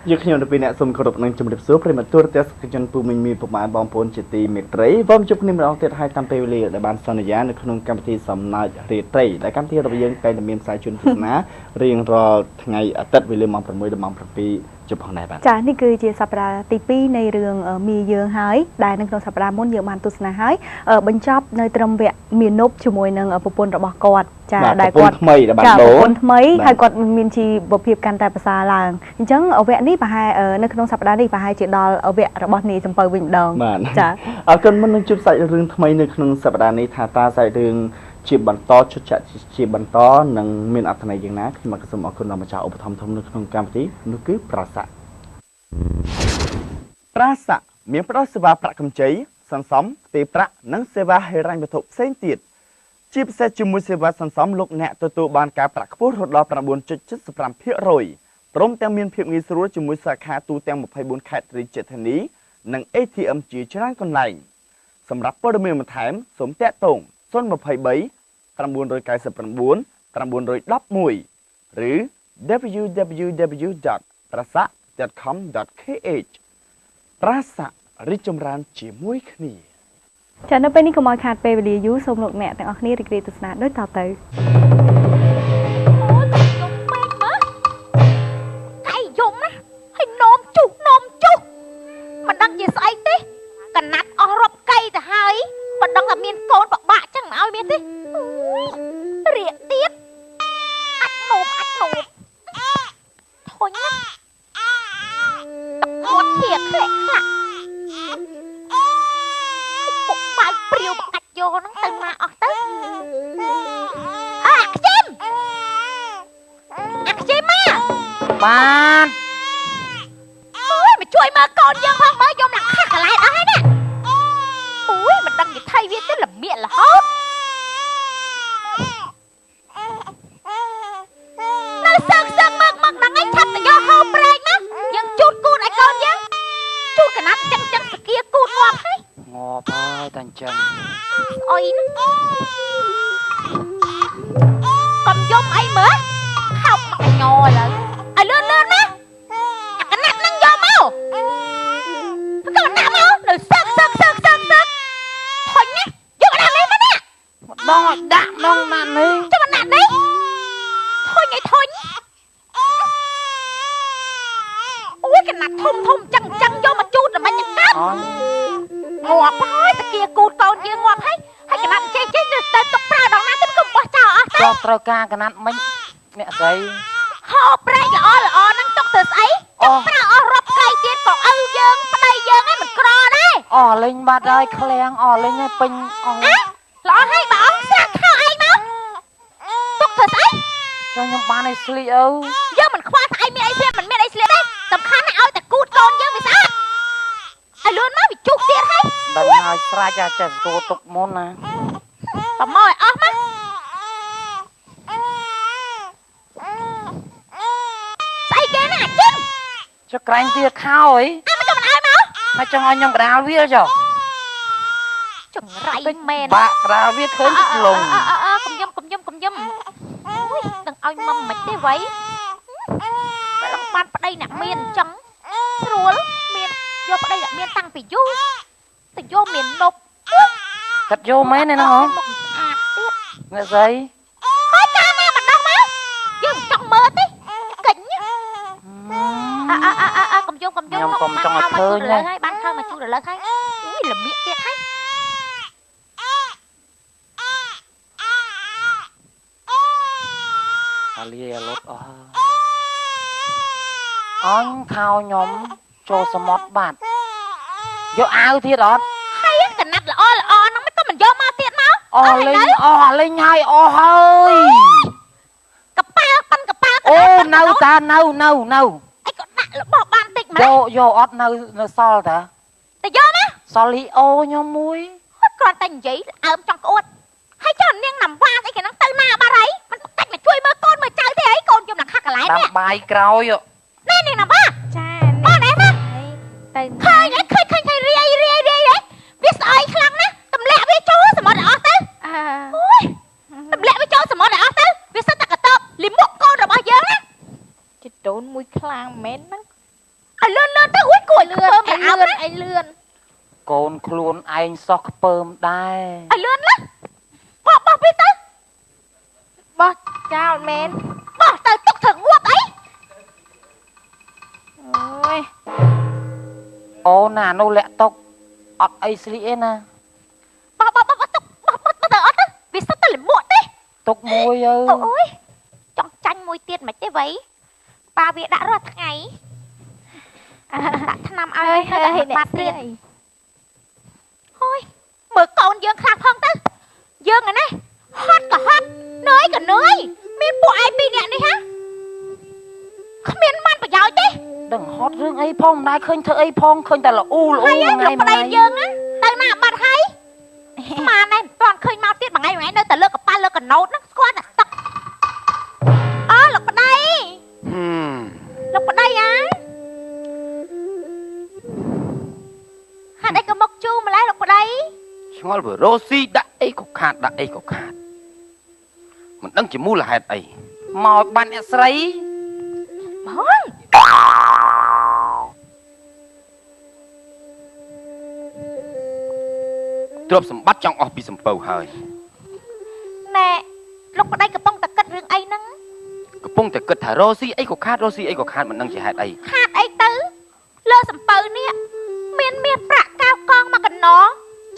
យើងខ្ញុំទៅពីអ្នកសូមគោរពនឹងជម្រាបសួរប្រិយមិត្តទូរទស្សនិកជនពូមីងមានពុកម៉ែបងប្អូនជាទីមេត្រីវមជួបគ្នាម្ដងទៀតហើយតាមពេលវេលាដែលបានសន្យានៅក្នុងកម្មវិធីសំណើចរាត្រីដែលកម្មវិធីរបស់យើងតែងតែមានផ្សាយជូនទស្សនារៀងរាល់ថ្ងៃអាទិត្យវេលាម៉ោង6ដល់ម៉ោង7ជប់ផងដែរបាទ។ ចានេះគឺជាសប្តាហ៍ទី2នៃរឿងមីយើងហើយដែលនៅក្នុងសប្តាហ៍មុនយើងបានទស្សនាហើយបញ្ចប់នៅត្រឹមវគ្គមាណពជាមួយនឹងប្រពន្ធរបស់គាត់ចា ដែលគាត់ថ្មីដែលបានដូរប្រពន្ធថ្មីហើយគាត់មានជីវភាពកាន់តែប្រសើរឡើងអញ្ចឹងវគ្គនេះប្រហែលនៅក្នុងសប្តាហ៍នេះប្រហែលជាដល់វគ្គរបស់នាយសំពៅវិញម្ដងចាអរគុណមុននឹងជួបសាច់រឿងថ្មីនៅក្នុងសប្តាហ៍នេះថាតើសាច់រឿងជាបន្តជជជាបន្តនឹងមានអត្ថន័យយ៉ាងណាខ្ញុំក៏សូមអរគុណដល់ម្ចាស់ឧបត្ថម្ភធំនៅក្នុងកម្មវិធីនោះគឺប្រាសាប្រាសាមានផ្ដល់សេវាប្រាក់កម្ចីសន្សំផ្ទេរប្រាក់និងសេវាហិរញ្ញវត្ថុផ្សេងទៀតជាពិសេសជាមួយសេវាសន្សំលោកអ្នកទទួលបានការប្រាក់ខ្ពស់រហូតដល់ 9.75% ព្រមទាំងមានភាពងាយស្រួលជាមួយសាខាទូទាំង24ខេត្តរាជធានីនិង ATM ជាច្រើនកន្លែងសម្រាប់ព័ត៌មានបន្ថែមសូមតាក់ទង023 999 911ឬ www.prasak.com.kh ប្រាសាក់រីកចម្រើនជាមួយគ្នាចានៅពេលនេះកុំឲ្យខាតពេលវេលាយូរសូមលោកអ្នកទាំងអស់គ្នារីករាយទស្សនាដូចតទៅអូយយំពេកមើលកៃយំណាហើយនោមជុះនោមជុះមិនដឹងជាស្អីទេកណាត់អស់រាប់កៃទៅហើយមិនដឹងថាមានកូនពិបាកចឹងមិនឲ្យមានទេរៀកទៀតអាចនោមអាចនោមធុញណាតគាត់ធៀក្លែកខ្លាក់ពុកបាយព្រាវកាច់យកហ្នឹងទៅមកអស់ទៅអាខ្ជិមអាខ្ជិមមកបាទអូយមកជួយមើលកូនយើងផងមើលយំឡើងខាក់កន្លែងអស់ហើយណាអូយមិនដឹងនិថៃវាទៅលមៀករហូតនៅសឹងសឹងមកមកដល់ឯងឆាប់ទៅយកហូបប្រែកណាយើងជូតគូតឲ្យកូនយើងជូតកណាត់ចឹងចឹងសគាគូតងាប់ហើយងាប់ហើយតែអញ្ចឹងស្អុយហ្នឹងកុំយំអីមើលខោកមកញឥឡូវឲ្យលឿនលឿនណាអាកណាត់ហ្នឹងយកមកកណាត់មកនៅសឹកសឹកសឹកសឹកសឹកធុញណាយកកណាត់នេះមកនេះម្ដងឲ្យដាក់ម្ដងណាត់នេះចុះកណាត់នេះធុញឲ្យធុញអូយកណាត់ធំធំចឹងចឹងយកមកជូតដើម្បីចកាប់ងាប់ហើយតាគៀគូតកូនយើងងាប់ហើយហើយកណាត់ចេះចេះទៅទុកប្រើដល់ណាទៅកុំបោះចោលអស់ទៅចុះត្រូវការកណាត់មិញអ្នកស្រីហោប្រែកល្អល្អហ្នឹងទុកទៅស្អីទុកប្រើអស់រាប់កៃទៀតក៏ឪយើងប្តីយើងឯងមិនក្រដែរអស់លេងបាត់ហើយឃ្លាំងអស់លេងហើយពេញអស់ល្អហើយបើអង្គស្រាក់ខោឯងមកទុកទៅស្អីចុះខ្ញុំបានឲ្យស្លៀកឪយើងមិនខ្វល់ថាឯងមានអីស្លៀកមិនមានអីស្លៀកទេសំខាន់ណាស់ឲ្យតែគូតកូនយើងវាស្អាតឲ្យលឿនមកវាជុះទៀតហើយដឹងហើយស្រេចអាចេះស្គរទុកមុនណាប្រមកឲ្យអស់មកស្អីគេណាអាជីមចុះក្រែងទៀតខោអីអើមិនចង់មិនឲ្យមកហើយចង់ឲ្យខ្ញុំកដាលវាចុះចង្រៃមែនបាក់កដាលវាឃើញទឹកលងអើកុំយំកុំយំកុំយំអូយដឹងឲ្យមុំមិនទេវ៉ៃបើឡងបានប្តីអ្នកមានអញ្ចឹងស្រួលមានយកប្តីអ្នកមានតាំងពីយូរទៅយកមាននប់កាត់យកមែនទេណាហ៎មុខស្អាតទៀតអ្នកស្រីហើយតាមមកម្ដងមកយើងចង់មើលទេកិញអអអអកុំយំកុំយំខ្ញុំកុំចង់ឲ្យឃើញណាហើយបានខើមកជូរលើហើយអូយល្មៀកទៀតហើយអាលាយលុតអស់អញខោខ្ញុំចូលសមុទ្របាត់យកអាវទៀតអត់ហើយកណាត់ល្អល្អហ្នឹងមិនក៏មិនយកមកទៀតមកអស់លេងអស់លេងហើយអស់ហើយកប៉ាល់ប៉ិនកប៉ាល់អូនៅតានៅនៅនៅអីក៏ដាក់របស់បានតិចមកយកអត់នៅនៅសល់តាទៅយកណាសល់លីអូខ្ញុំមួយគ្រាន់តែនិយាយអើមចង់ក្អួតហើយចុះនាងណាំវ៉ាស្អីគេហ្នឹងទៅណាបាត់ហើយមិនកាច់មកជួយមើលកូនមើលចៅទេអីកូនខ្ញុំនឹងខាក់កន្លែងនេះតាមបាយក្រោយនេះនាងណាំវ៉ាចាបងឯងមកទៅឃើញហើយឃើញឃើញរាយរាយរាយវាស្អីខ្លាំងណាស់ទម្លាក់វាចូលសមុទ្រឲ្យអស់ទៅអូយទម្លាក់វាចូលសមុទ្រឲ្យអស់ទៅវាសិតតែកតបលិមុកកូនរបស់យើងណា ជីដូនមួយខ្លាំងមែនហ្នឹង ឲ្យលឿនលឿនទៅអួយគួយខ្ពើម ឲ្យ អើ លឿនឲ្យលឿនក ូនខ្លួនឯងសោះខ្ពើមដែរ ឲ្យលឿនណាបោះបោះពីទៅ បោះចោលមែន បោះទៅទុកធ្វើងាប់អី អូយ អូនណានោះលាក់តុកអត់អីស្លៀកឯណា បោះបោះបោះទុកបោះបោះទៅអត់ទៅវាសិតតែលមួកទេ ទុកមួយអើ អូយចង់ចាញ់មួយទៀតមិនទេវ៉ៃប៉ាវាដាក់រាល់ថ្ងៃដាក់ថ្នាំឲ្យហើយបាត់ទៀតហើយមើលកូនយើងខ្លះផងទៅយើងឯនេះហត់ក៏ហត់នឿយក៏នឿយមានពួកឯងពីរនាក់នេះហាគ្មានបានប្រយោជន៍ទេ ដឹងហត់រឿងអីផងមិនដែរឃើញធ្វើអីផងឃើញតែល្អូល្អូ ថ្ងៃ ថ្ងៃ ប្តីយើងណាទៅណាបាត់ហើយម៉ាណែមិនទាន់ឃើញមកទៀតមួយថ្ងៃមួយថ្ងៃនៅតែលើកប៉ាល់លើកណូតហ្នឹងស្គាល់តែទឹកអើលោកប្តីលោកប្តីអាហាត់អីក៏មកជូរម្ល៉េះលោកប្តី ឆ្ងល់វារស់ស៊ីដាក់អីក៏ខាតដាក់អីក៏ខាតមិនដឹងជាមូលហេតុអី មកបានអ្នកស្រី បង ទ្រព្យសម្បត្តិចង់អស់ពីសំពៅហើយ ណែលោកប្តីកំពុងតែគិតរឿងអីហ្នឹង កំពុងតែគិតថារស់ស៊ីអីក៏ខាតរស់ស៊ីអីក៏ខាតមិនដឹងជាហេតុអី ខាតអីទៅលើសំពៅនេះមានមាសប្រាក់កៅកងមកកណោ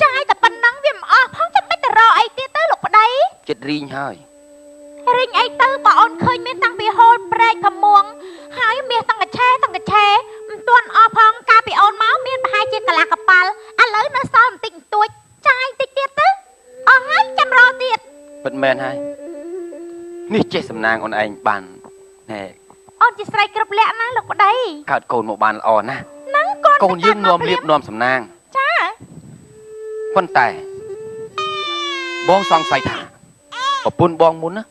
ចាយតែប៉ុណ្ណឹងវាមិនអស់ផងចាំបាច់ទៅរកអីទៀតទៅលោកប្តី ចិត្តរីងហើយ រីងអីទៅបើអូនឃើញមានតាំងពីហូលព្រែកខមួងហើយមាសតាំងកឆេតាំងកឆេមិនទាន់អស់ផងកាលពីអូនមកមានប្រហែលជាកន្លះកប៉ាល់ឥឡូវនៅសល់បន្តិចបន្តួចចាយតិចទៀតទៅអស់ហើយចាំរកទៀត ពិតមែនហើយនេះចេះសំណាងអូនឯងបានណែ អូនជាស្រីគ្រប់លក្ខណាលោកប្តី កើតកូនមកបានល្អណាស់ ហ្នឹងកូនក ូនយើងនាំលៀបនាំសំណាង ចា ប៉ុន្តែបងសង្ស័យថាប្រពន្ធបងមុនណា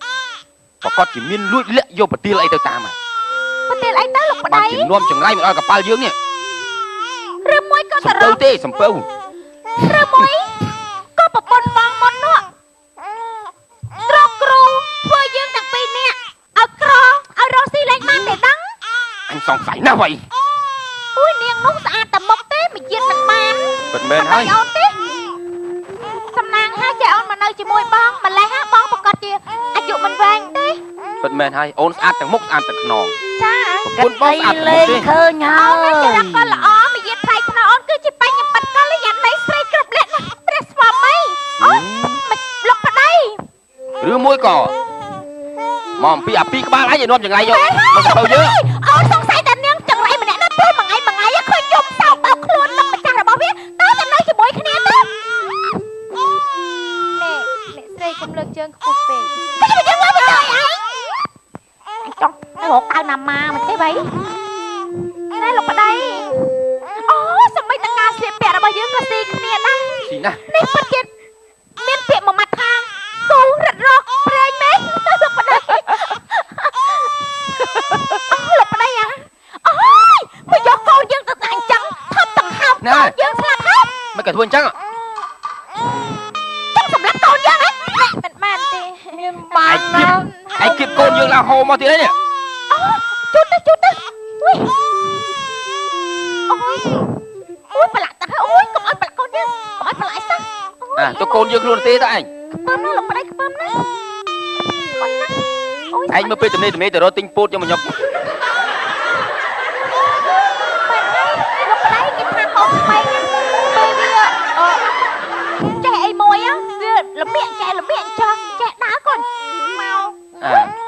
ប្រកាសជាមានលួចលាក់យកប្រទាលអីទៅតាមហើយ ប្រទាលអីទៅលោកប្ បាន តី ជានាំចង្រៃមកដល់កប៉ាល់យើងនេះ ឬមួយក៏ សំពៅទេសំពៅ ឬមួយក៏ប្រពន្ធបងមុននោះត្រកគ្រូធ្វើយើងទាំងពីរនាក់ឲ្យក្រឲ្យរកស៊ីលេងបានទេដឹង អញសង្ស័យណាស់វ៉ៃ អូយនាងនោះស្អាតតែមុខទេមិនជាតិមិនបាន ពិតមែនហើយ អូនទេសំណាងហើយចេះអូនមកនៅជាមួយបងម្លេះហ่าបងប្រកាសជាអាយុមិនវែងទេ ពិតមែនហើយអូនស្អាតទាំងមុខស្អាតទាំងខ្នង ចា ប្រពន្ធបងស្អាត លេង ទេ ឃើញហើ អូន យ ណាចរិតក៏ល្អមយាទថ្លៃថ្នូរអូនគឺជាបញ្ញបត្តិកល្យាណីស្រីគ្រប់លក្ខណៈព្រះស្វាមីអូនមិនលោកប្តី ឬមួយក៏មកអំពីអាពីក្បាលឯងឲ្យនាំចង្រៃយកមកសំពៅយើង អូនសង្ស័យតែនាងចង្រៃម្នាក់ណាព្រោះមួយថ្ងៃមួយថ្ងៃឃើញយំសោកបោកខ្លួននឹងម្ចាស់របស់វាតើតែនៅជាមួយគ្នាទេ ណែអ្នកស្រីកុំលើកជើងខ្ពស់ពេក ខ្ញុំយើងមកទៅឯងចង់ទៅរកកៅណាម៉ាមិនទេបីណែលោកប្តីអូសម្បីតការស្លៀកពាក់របស់យើងក៏ស៊ីគ្នាដែរ ស៊ីណាស់ នេះពិតជាមានពាក្យមួយម៉ាត់ថាគូរឹតរកព្រែងមែនលោកប្តីអូលោកប្តីអាអូយមកយកកូនយើងទៅតែអញ្ចឹងថប់ដង្ហើមកូនយើងស្លាប់ហើយ មិនក៏ធ្វើអញ្ចឹង ចង់សម្លាប់កូនយើងហ៎ មិនបានទេ មានបានណា ឯងគៀបកូនយើងឡើងហូរមកទៀតនេះ ជូតទៅជូតទៅអូយអូយអូយប្រឡាក់ទៅអូយកុំឲ្យប្រឡាក់កូនយើងកុំឲ្យប្រឡាក់អីសោះ អាទៅកូនយើងខ្លួនទេតើឯង ខ្ពើមណាលោកប្តីខ្ពើមណាអូយណាអូយ ឯងមើលពេលទំនេរទៅរកទិញពោតយកមកញ៉ុក មែនហើយលោកប្តីគេថាកូនក្មេងពេលវាអឺចេះអីមួយវាល្មៀកចេះល្មៀកចោះចេះដើរកូនមក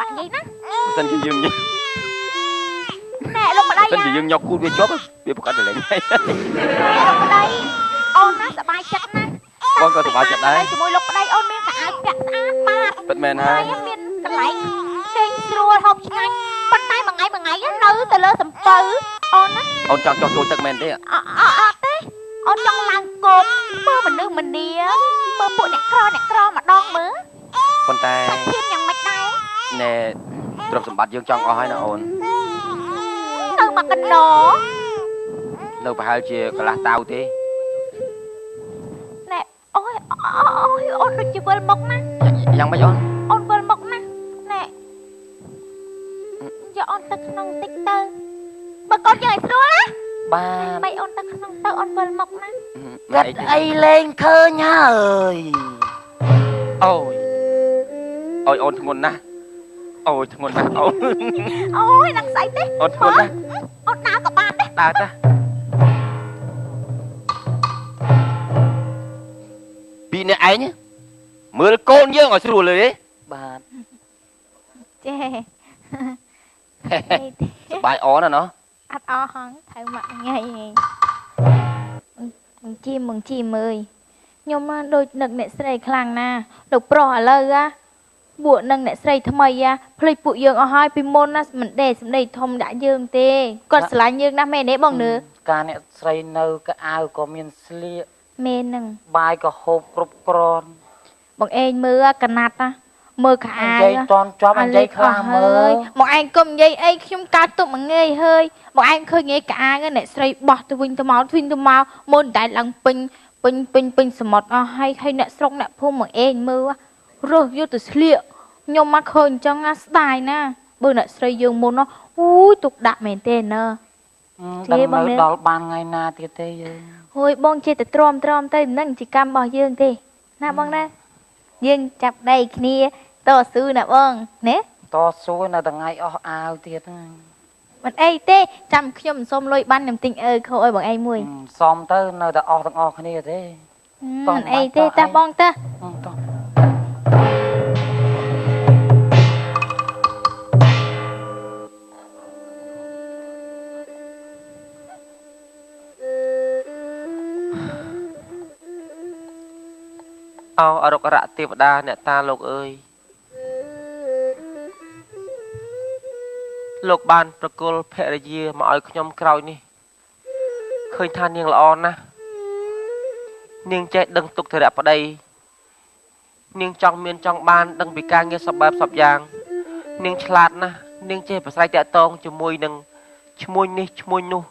បាក់និយាយណា បើសិនជាយើង ណែលោកប្តី បើសិនជាយើងញ៉ុកគូតវាជាប់វាប្រកាសតែលេងហើយ លោកប្តីអូនណាសប្បាយចិត្តណាស់ បងក៏សប្បាយចិត្តដែរ ជាមួយលោកប្តីអូនមានកៅអៅពាក់ស្អាតបាត ពិតមែនហើយ មានកន្លែងគេងស្រួលហូបឆ្ងាញ់ប៉ុន្តែមួយថ្ងៃមួយថ្ងៃនៅទៅលើសំពៅអូនណា អូនចង់ចុះចូលទឹកមែនទេ អអត់ទេអូនចង់ឡើងគោកមើលមនុស្សម្នាមើលពួកអ្នកក្រអ្នកក្រម្ដងមើល ប៉ុន្តែ សាច់ឈាមយ៉ាងម៉េចដែរ ណែទ្រព្យសម្បត្តិយើងចង់អស់ហើយណាអូន នៅមកកណ្ដោ នៅប្រហែលជាកន្លះតាវទេ ណែអូយអូយអូនដូចជាវិលមុខណា យ៉ាងម៉េចអូន អូនវិលមុខណាណែយកអូនទៅក្នុងតិចទៅបើកូនយើងឲ្យស្រួលណា បាទ បីអូនទៅក្នុងទៅអូនវិលមកណា កាត់អីលេងឃើញហើយ អូយអូយអូនធ្ងន់ណាស់អូយធ្ងន់ណាស់អូន អូយនឹងស្អីទេ អូនធ្ងន់ណាស់ អូនដើរក៏បានដែរ ដើរតាពីអ្នកឯងមើលកូនយើងឲ្យស្រួលเลยទេ បាទ ចេះ សបាយអណាស់ណោះ អត់អស់ហងត្រូវមកថ្ងៃឯងបងជីមបងជីមអើយខ្ញុំដូចនឹកអ្នកស្រីខ្លាំងណាស់លោកប្រុសឥឡូវណាពួកនឹងអ្នកស្រីថ្មីណាភ្លេចពួកយើងអស់ហើយពីមុនណាមិនទេសម្ដីធំដាក់យើងទេគាត់ស្រឡាញ់យើងណាស់មែនទេបងនឿ ការអ្នកស្រីនៅកៅក៏មានស្លៀក មែនហ្នឹង បាយក៏ហូបគ្រប់គ្រាន់ បងឯងមើលកណាត់ណាមើលខោអាវ និយាយតន់ចប់និយាយខ្លះមើល បងឯងកុំនិយាយអីខ្ញុំកើតទុកមួយងាយហើយបងឯងឃើញងាយកអាវអ្នកស្រីបោះទៅវិញទៅមកវិញទៅមកមុនតែឡើងពេញពេញពេញពេញសមុទ្រអស់ហើយហើយអ្នកស្រុកអ្នកភូមិបងឯងមើលរើសយកទៅស្លៀកខ្ញុំមកឃើញអញ្ចឹងណាស្ដាយណាបើអ្នកស្រីយើងមុននោះអូយទុកដាក់មែនទេណើ ដឹងនៅដល់បានថ្ងៃណាទៀតទេយើង ហួយបងចេះតែទ្រាំទ្រាំទៅមិននឹងជាកម្មរបស់យើងទេណាបងណាយើងចាប់ដៃគ្នាតស៊ូណាបងណា តស៊ូនៅថ្ងៃអស់អាវទៀតហ្នឹង មិនអីទេចាំខ្ញុំសុំលុយបានខ្ញុំទិញអើខោឲ្យបងឯងមួយ សុំទៅនៅតែអស់ទាំងអស់គ្នាទេ មិនអីទេតាបងតា តោះ អោអរុករៈទេវតាអ្នកតាលោកអើយលោកបានប្រគល់ភរិយាមកឲ្យខ្ញុំក្រោយនេះឃើញថានាងល្អណាស់នាងចេះដឹងទុកធរៈប្តីនាងចង់មានចង់បានដឹងពីការងារសពបែបសពយ៉ាងនាងឆ្លាតណាស់នាងចេះប្រស្រ័យតាក់ទងជាមួយនឹងឈ្មួញនេះឈ្មួញនោះ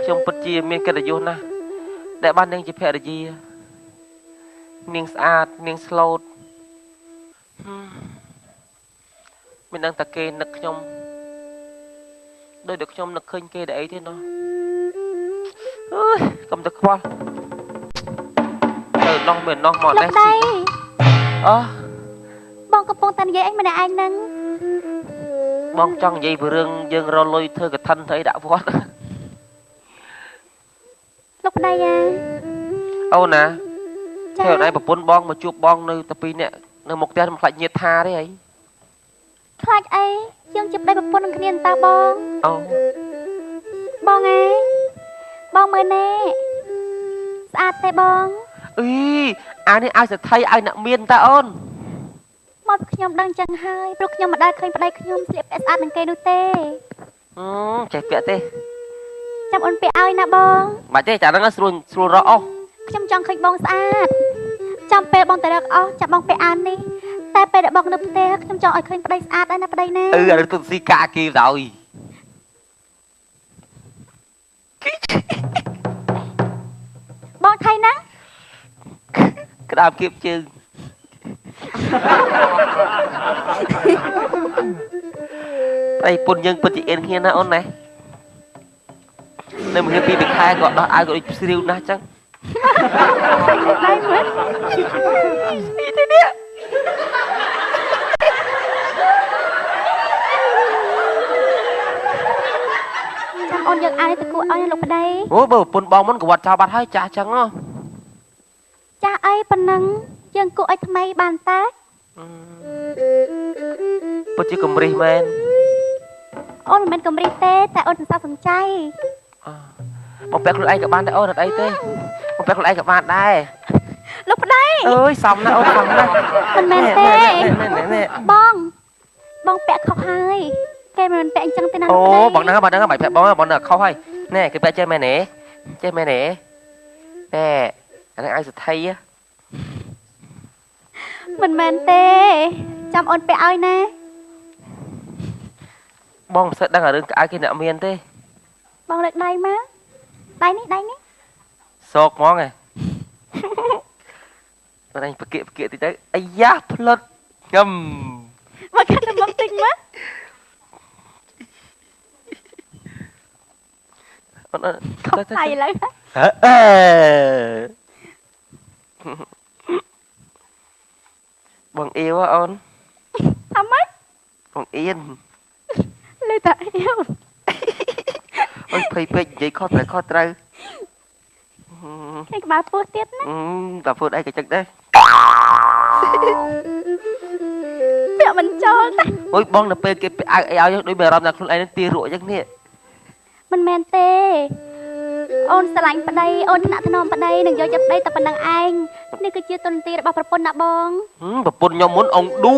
ខ្ញុំពិតជាមានកិត្តិយសណាស់ដែលបាននាងជាភរិយានាងស្អាតនាងស្លូតមិនដឹងតែគេនឹកខ្ញុំដោយតែខ្ញុំនឹកឃើញគេតែអីទេណោះអើយកុំទៅខ្វល់ទៅណោះមិនណោះមកនេះស៊ីអោះបងកំពុងតែនិយាយអីម្នាក់ឯងហ្នឹងបងចង់និយាយពីរឿងយើងរលុយធ្វើកឋិនធ្វើអីដាក់វត្តលោកប្តីអាអូនណាធ្វើឲ្យប្រពន្ធបងមកជួបបងនៅតែពីរនាក់នៅមុខផ្ទះមិនខ្លាចញាតថាទេអីខ្លាចអីយើងជាប្តីប្រពន្ធនឹងគ្នាតើបងអូបងអេបងមើលណែស្អាតទេបងអីអានេះឲ្យសថីឲ្យអ្នកមានតើអូនមកខ្ញុំដឹងចឹងហើយព្រោះខ្ញុំមិនដែលឃើញប្តីខ្ញុំស្លៀកពាក់ស្អាតនឹងគេនោះទេចេះពាក់ទេចាំអូនពាក់ឲ្យណាបងបាច់ទេចាហ្នឹងស្រួលស្រួលរកអស់ខ្ញុំចង់ឃើញបងស្អាតចាំពេលបងទៅរកអស់ចាំបងពាក់អាននេះតែពេលដែលបងនៅផ្ទះខ្ញុំចង់ឲ្យឃើញប្តីស្អាតដែរណាប្តីណាអឺអានេះទុស៊ីកាគេដល់បងថៃណាក្តាប់គៀបជើងប្តីពុនយើងពិតជាអៀនគ្នាណាអូនណានៅមួយពីរខែក៏ដោះអាវក៏ដូចស្រាវណាស់ចឹង ដៃមើលស្អីទេនេះចាំអូនយកអាវនេះទៅគួរឲ្យលោកប្តីអូបើប្រពន្ធបងមុនក៏វត្តចោលបាត់ហើយចាស់ចឹងហ៎ចាស់អីប៉ុណ្ណឹងយើងគួរឲ្យថ្មីបានតើពិតជាកំរិះមែនអូនមិនមែនកំរិះទេតែអូនសន្សំសំចៃបងពាក់ខ្លួនឯងក៏បានដែរអូនអត់អីទេបងពាក់ខ្លួនឯងក៏បានដែរលោកប្តីអើយសំណាស់អូនសំណាស់ មិនមែនទេបងបងពាក់ខុសហើយគេមិនពាក់អញ្ចឹងទេណាអូបងហ្នឹងបងហ្នឹងមិនពាក់បងបងនៅខុសហើយណែគេពាក់ចេះមែនទេចេះមែនទេណែអានេះឲ្យសថី មិនមែនទេចាំអូនពាក់ឲ្យណាបងមិនសូវដឹងអារឿងក្អៅគេអ្នកមានទេបងលើកដៃមកដៃនេះដៃនេះសោកហ្មងហ៎បងឯងបកិបកិតិចទៅអាយ៉ាផ្លុតងឹមមកខាត់ទៅមកតិចមក ខុសហើយឥឡូវ អេបងអៀវអូន ថាម៉េច បងអៀន លើតាអៀវ អូយភ័យពេកនិយាយខុសត្រូវខុសត្រូវ គេក្បាលពោះទៀតណា តាពោះអីក៏ចឹងដែរ ពាក់មិនចូលទេ អូយបងដល់ពេលគេពាក់អាវអីឲ្យដូចមានអារម្មណ៍ថាខ្លួនឯងនឹងទីរក់ចឹងនេះ មិនមែនទេអូនស្រឡាញ់ប្តីអូនថ្នាក់ថ្នមប្តីនឹងយកចិត្តប្តីតែប៉ុណ្្នឹងឯងនេះគឺជាទុនទីរបស់ប្រពន្ធណាបង ប្រពន្ធខ្ញុំមុនអង្គឌូ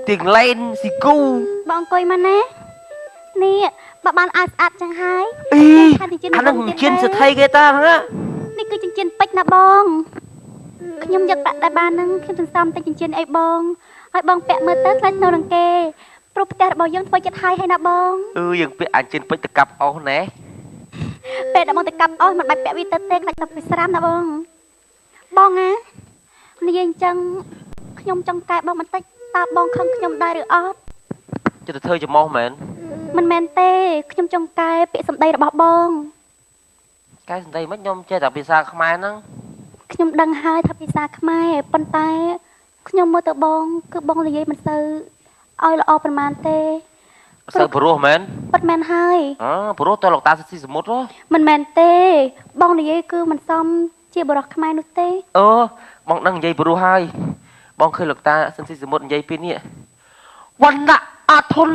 ទៀងឡែនស៊ីគូ បងអង្គុយមកណានេះបើបានអាវស្អាតចឹងហើយ អីអានឹងចិញ្ចៀនសេដ្ឋីគេតាហ្នឹង នេះគឺចិញ្ចៀនពេជ្រណាបងខ្ញុំយកប្រាក់ដែលបានហ្នឹងខ្ញុំសន្សំតែចិញ្ចៀនអីបងឲ្យបងពាក់មើលទៅថ្លៃថ្នូរនឹងគេព្រោះផ្ទះរបស់យើងធ្វើចិត្តហើយហើយណាបង អឺយើងពាក់អាចិញ្ចៀនពេជ្រទៅកាប់អស់ណែ ពេលដែលបងទៅកាប់អស់មិនបាច់ពាក់វាទៅទេខ្លាចតែវាស្រាមណាបងបងណានិយាយអញ្ចឹងខ្ញុំចង់កែបងបន្តិចតើបងខឹងខ្ញុំដែរឬអត់ ចិត្តទៅធ្វើច្រមុះមែន មិនមែនទេខ្ញុំចង់កែពាក្យសម្ដីរបស់បង កែសម្ដីមិនខ្ញុំចេះតែភាសាខ្មែរហ្នឹង ខ្ញុំដឹងហើយថាភាសាខ្មែរប៉ុន្តែខ្ញុំមើលទៅបងគឺបងនិយាយមិនសូវឲ្យល្អប្រហែលទេ សូវព្រោះមែន ពិតមែនហើយ អើព្រោះតើលោកតាស៊ីសមុទ្រ មិនមែនទេបងនិយាយគឺមិនសមជាបុរសខ្មែរនោះទេ អឺបងដឹងនិយាយព្រោះហើយបងឃើញលោកតាស៊ីសមុទ្រនិយាយពីនេះវណ្ណៈអាធុន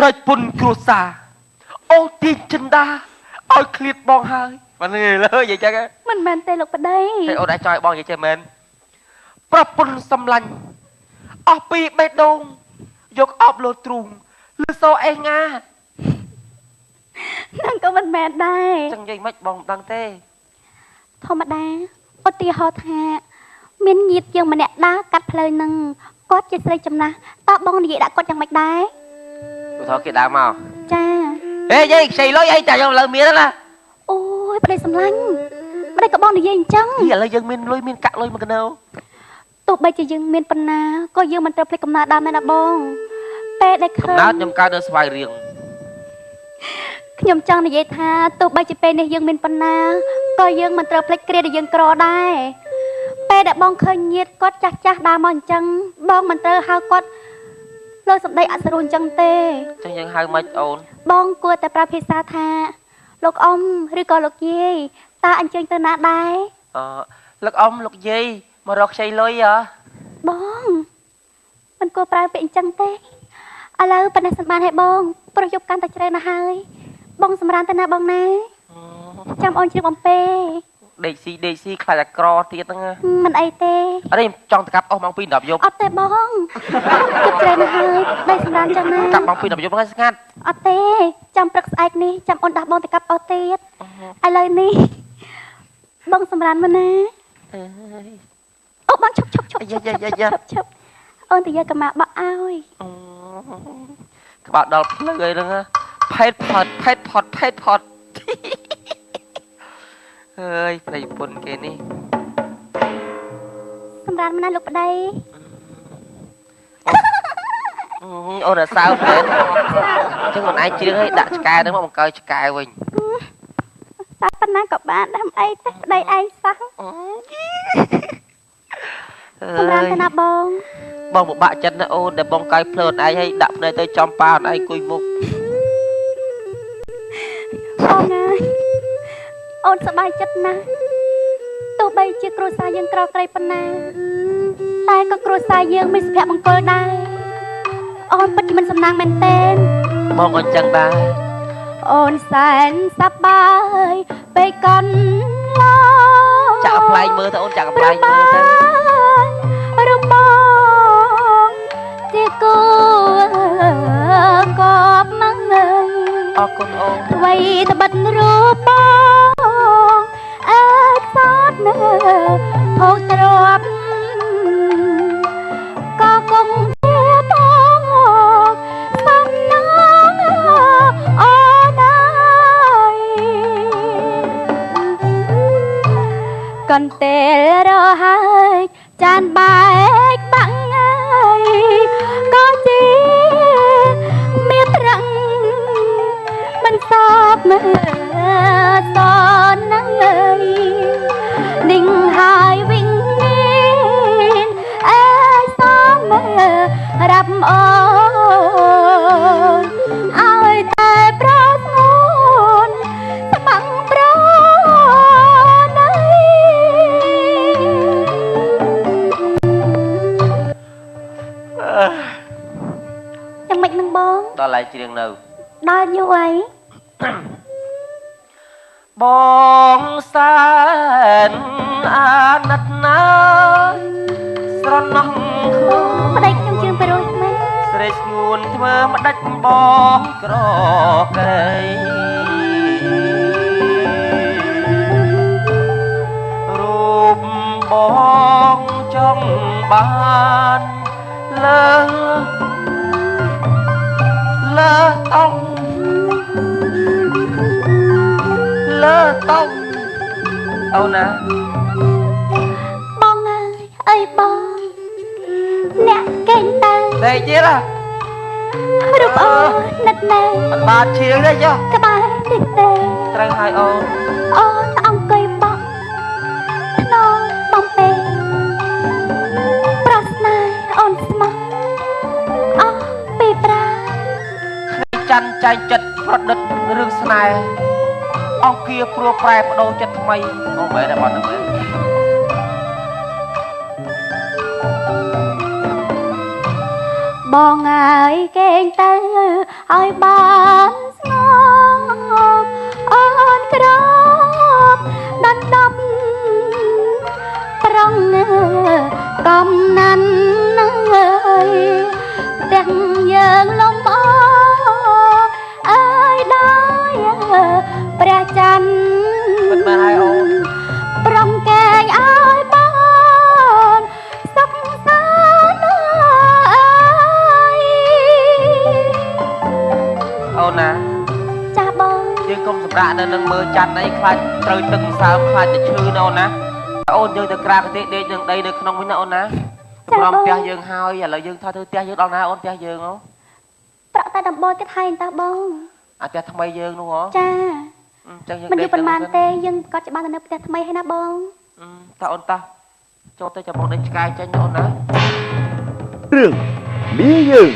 រចពុនគ្រួសារអូទីចិន្តាឲ្យឃ្លាតបងហើយបានលើនិយាយចឹង មិនមែនទេលោកប្តី តែអូនឯងចង់ឲ្យបងនិយាយចេះមែនប្រពន្ធសំឡាញ់អស់ពីបេះដូងយកអបលោទ្រូងឬសូអេង៉ា ហ្នឹងក៏មិនមែនដែរ ចឹងនិយាយមិនបងមិនដឹងទេ ធម្មតាឧទាហរណ៍ថាមានញាតិយើងម្នាក់ដើរកាត់ផ្លូវហ្នឹងគាត់ជាស្រីចំណាស់តើបងនិយាយដាក់គាត់យ៉ាងម៉េចដែរ ឧទាហរណ៍គេដើរមក ចា ហេយាយខ្ចីលុយអីចាយើងឥឡូវមានណា អូយប្តីសំឡាញ់ប្តីក៏បងនិយាយអញ្ចឹង ឥឡូវយើងមានលុយមានកាក់លុយមកកណោ ទោះបីជាយើងមានប៉ុណ្ណាក៏យើងមិនត្រូវភ្លេចកំណើតដើមដែរណាបងពេលដែលឃើញ កំណើតខ្ញុំកើតនៅស្វាយរៀង ខ្ញុំចង់និយាយថាទោះបីជាពេលនេះយើងមានប៉ុណ្ណាក៏យើងមិនត្រូវភ្លេចគ្រាដែលយើងក្រដែរពេលដែលបងឃើញញាតិគាត់ចាស់ចាស់ដើរមកអញ្ចឹងបងមិនត្រូវហៅគាត់លើសម្ដីអសុរោះអញ្ចឹងទេ ចឹងយើងហៅម៉េចអូន បងគួរតែប្រើភាសាថាលោកអ៊ំឬក៏លោកយាយតើអញ្ជើញទៅណាដែរ អឺលោកអ៊ំលោកយាយមករកខ្ចីលុយហ៎ បងមិនគួរប្រើពាក្យអញ្ចឹងទេឥឡូវប៉ុណ្ណេះសិនបានហើយបងព្រោះយប់កាន់តែជ្រៅណាស់ហើយបងសម្រានទៅណាបងណាចាំអូនជ្រាបអំពេ ដេកស៊ីដេកស៊ីខ្លាចតែក្រទៀតហ្នឹង មិនអីទេ អត់ទេចង់ទៅកាប់អស់ម៉ោង2 10យប់ អត់ទេបងយប់ជ្រៅណាស់ហើយដេកសម្រានចឹងណា កាប់ម៉ោង2 10យប់ហ្នឹងស្ងាត់ អត់ទេចាំព្រឹកស្អែកនេះចាំអូនដោះបងទៅកាប់អស់ទៀតឥឡូវនេះបងសម្រានមកណាអូបងឈប់ឈប់ឈប់ឈប់ឈប់ឈប់អូនទៅយកកម្មាបក់ឲ្យ ក្បាលដល់ភ្លឺអីហ្នឹងផេតផតផេតផតផេតផតអើយប្តីប្រពន្ធគេនេះ សម្រានមកណាលោកប្តី អូនអត់សើមែនអញ្ចឹងអូនឯងជ្រៀងឲ្យដាក់ឆ្កែហ្នឹងមកបង្កើឆ្កែវិញ តែប៉ុណ្ណាក៏បានដែរមិនអីទេប្តីឯងសោះសម្រានទៅណាបង បងពិបាកចិត្តណាអូនដែលបងកាយភ្លើនឯងឲ្យដាក់ភ្នែកទៅចំប៉ាអូនឯងអង្គុយមុខ បងអើយអូនសប្បាយចិត្តណាស់ទោះបីជាគ្រួសារយើងក្រក្រីប៉ុណ្ណាតែក៏គ្រួសារយើងមានសុភមង្គលដែរអូនពិតជាមិនសំណាងមែនទែន បងអញ្ចឹងដែរ អូនសែនសប្បាយពេលកន្លង ចាក់កំប្លែងមើលទៅអូនចាក់កំប្លែងមើលទៅ របងជាគូកបមក អរគុណអូន អ្វីត្បិតរូបបងអើសតនៅភោគទ្របក៏គង់ជាបងសំណាងអូនអើយកន្ទេលរហើយចានបែកបាក់អើយក៏ជាមានត្រឹងមិនសបមើ សននឹងអើយនឹងហើយវិញមានអើយសមរាប់អូនឲ្យតែប្រស្ងួនស្មឹងប្រណី យ៉ាងម៉េចនឹងបង ដល់ឡៃច្រៀងនៅ ដល់យូរអី បងសែនអាណិតណាស្រណោះឃើញ ប្តីខ្ញុំជឿនទៅរួចមែន ស្រីស្ងួនធ្វើម្ដេចបងក្រកៃរូបបងចង់បានលើលើតង់លើតង់អូនណា បងអើយអើយបងអ្នកកេងទៅ តែទៀតហ៎ រូបអូននឹកនៅ អត់បានឈៀងទេចុះ ក្បែរតិចទេ ត្រូវហើយអូន អូនអង្គុយបក់ថ្នមបំពេប្រស្នេហ៍អូនស្មោះអស់ពីប្រា ច័ន្ទចែងចិត្តប្រឌិតរឿងស្នេហ៍អង្គាព្រោះប្រែបដូរចិត្តថ្មីអូមែនទេបងហ្នឹងមែន បងអើយកេងទៅឲ្យបានស្ងប់អូនក្របដណ្ដប់ប្រងកំណាន់នឹងអើយផ្ទះយើងលំអអើយដល់ព្រះច័ន្ទ ពិតមែនហើយអូន ប្រងកែងឲ្យបានសុខសាន្តអើយ អូនណា ចាស់បង យើងកុំសម្រាកនៅនឹងមើលច័ន្ទអីខ្លាចត្រូវទឹកម្សើមខ្លាចតែឈឺណាអូនណាអូនយើងទៅក្រាកទេដេកនឹងដីនៅក្នុងវិញណាអូនណាព្រមផ្ទះយើងហើយឥឡូវយើងថាធ្វើផ្ទះយើងដល់ណាអូនផ្ទះយើងហ៎ ប្រក់តែដំបូលទៀតហើយតើបង អាផ្ទះថ្មីយើងនោះហ៎ ចា អញ្ចឹងយើង មិនយូរប៉ុន្មានទេយើងក៏ច្បាស់ទៅនៅផ្ទះថ្មីហើយណាបង តើអូនតោះចូលទៅចាំបងដេញឆ្កែចេញអូនណា រឿងមីយើង